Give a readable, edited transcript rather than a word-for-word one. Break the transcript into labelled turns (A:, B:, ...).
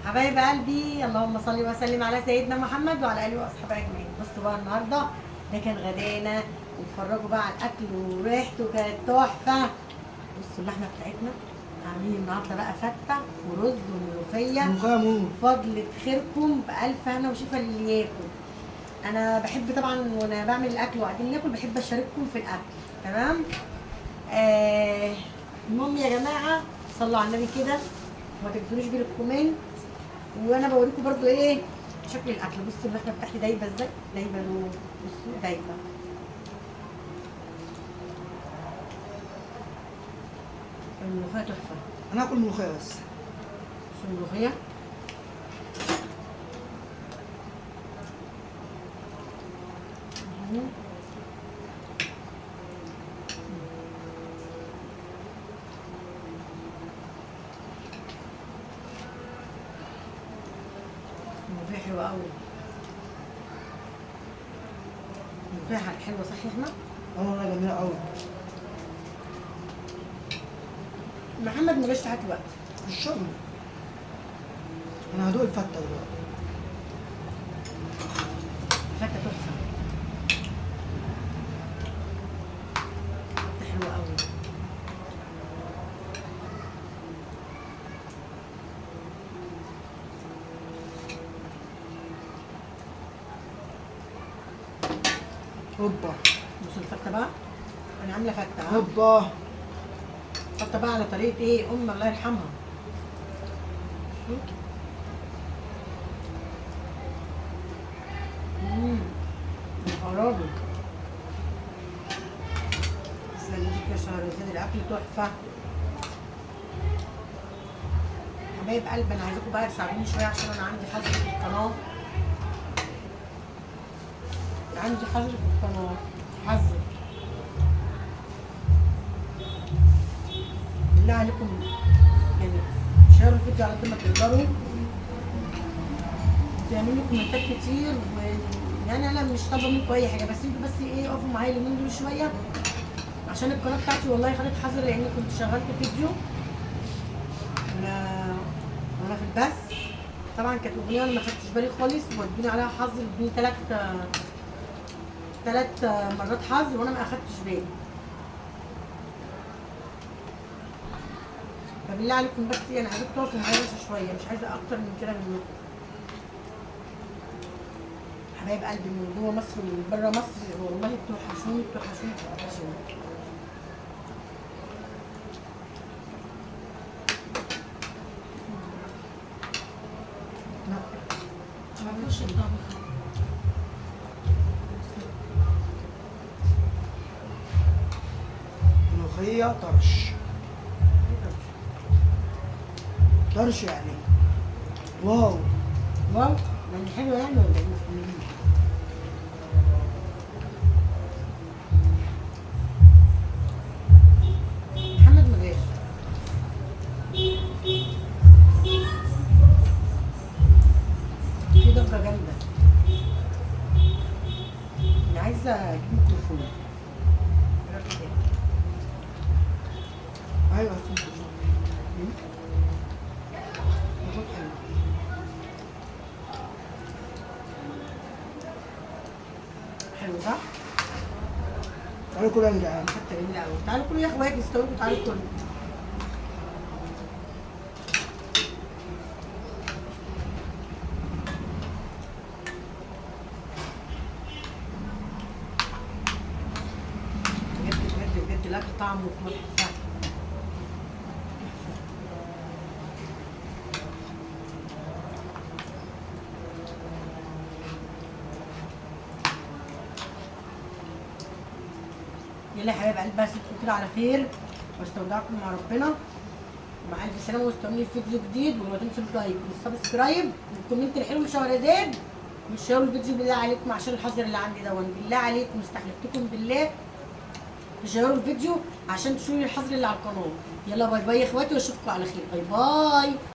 A: حبايب قلبي، اللهم صل وسلم على سيدنا محمد وعلى اله واصحابه اجمعين. بصوا بقى النهارده ده كان غدانا، واتفرجوا بقى على الاكل وريحته كانت تحفة. بصوا اللحمة بتاعتنا عاملين النهارده بقى فته ورز وملوخيه.
B: ملوخية موت.
A: فضلة خيركم بألف هنا وشفا للي ياكل. انا بحب طبعا وانا بعمل الاكل وقاعدين ناكل بحب اشارككم في الاكل، تمام؟ المهم يا جماعة صلوا على النبي كده وما تنسونيش بال comment، وانا بوريكم برضو ايه شكل الاكل. بصوا اللحمة بتاعتي دايبه ازاي، دايبه نور. بصوا دايبه. الملوخية تحفة.
B: انا هاكل ملوخية بس.
A: بصوا الملوخية الملوخية حلوة قوي. الملوخية حلوة صح يا احمد؟
B: اه والله جميلة قوي.
A: محمد ما جاش لحد دلوقتي.
B: الشغل. انا هدوق الفته دلوقتي.
A: الفته تحفة. الفته حلوة قوي.
B: هوبا.
A: بصوا الفته بقى، انا عامله فته. ها؟
B: هوبا.
A: فته بقى على طريقه ايه؟ ام الله يرحمها. خرابي. تسلم يا شهرزاد، الاكل تحفة. حبايب قلبي انا عايزاكم بقى تساعدوني شوية عشان انا عندي حظر في القناة. عندي حظر في القناة، حظر. بالله عليكم يعني شيروا الفيديو على قد ما تقدروا، تعملوا كومنتات كتير، يعني انا مش طالبه منكم اي حاجة، بس انتوا بس ايه اقفوا معايا اليومين دول شوية عشان القناة بتاعتي والله خدت حظر، لان كنت شغلت فيديو وانا في البث. طبعا كانت اغنية انا ما خدتش بالي خالص، وادوني عليها حظر، ادوني تلات مرات حظر وانا ما اخدتش بالي. فبالله عليكم بس انا عايزاكم تقفوا معايا بس شوية، مش عايزه اكتر من كده منكم. حبايب قلبي من جوه مصر ومن بره مصر، والله بتوحشوني بتوحشوني بتوحشوني.
B: لا
C: ما بعملش الطعم.
B: ملوخية طرش. طرش يعني واو.
A: واو يعني حلوة يعني ولا ايه؟ محمد ما جاش. في ضجه جامدة. انا عايزه اجيب ميكروفون.
B: ايوه ميكروفون. حلو.
A: حلو صح؟
B: تعالوا كلوا يا جدعان.
A: حتى جميلة قوي. تعالوا كلوا يا اخواتي، استوعبوا تعالوا كلوا. بجد بجد بجد الاكل طعمه تحفة. يلا يا حبايب قلبي، اسيبكم كده على خير واستودعكم مع ربنا ومع الف سلامه، واستنوني في فيديو جديد. وما تنسوا ال like وال subscribe وال comment الحلو لشهرزاد، وشيروا الفيديو بالله عليكم عشان الحظر اللي عندي ده، بالله عليكم استحلفتكم بالله تشيروا الفيديو عشان تشيلوا الحظر اللي على القناة. يلا bye bye يا اخواتي، واشوفكم على خير. bye bye.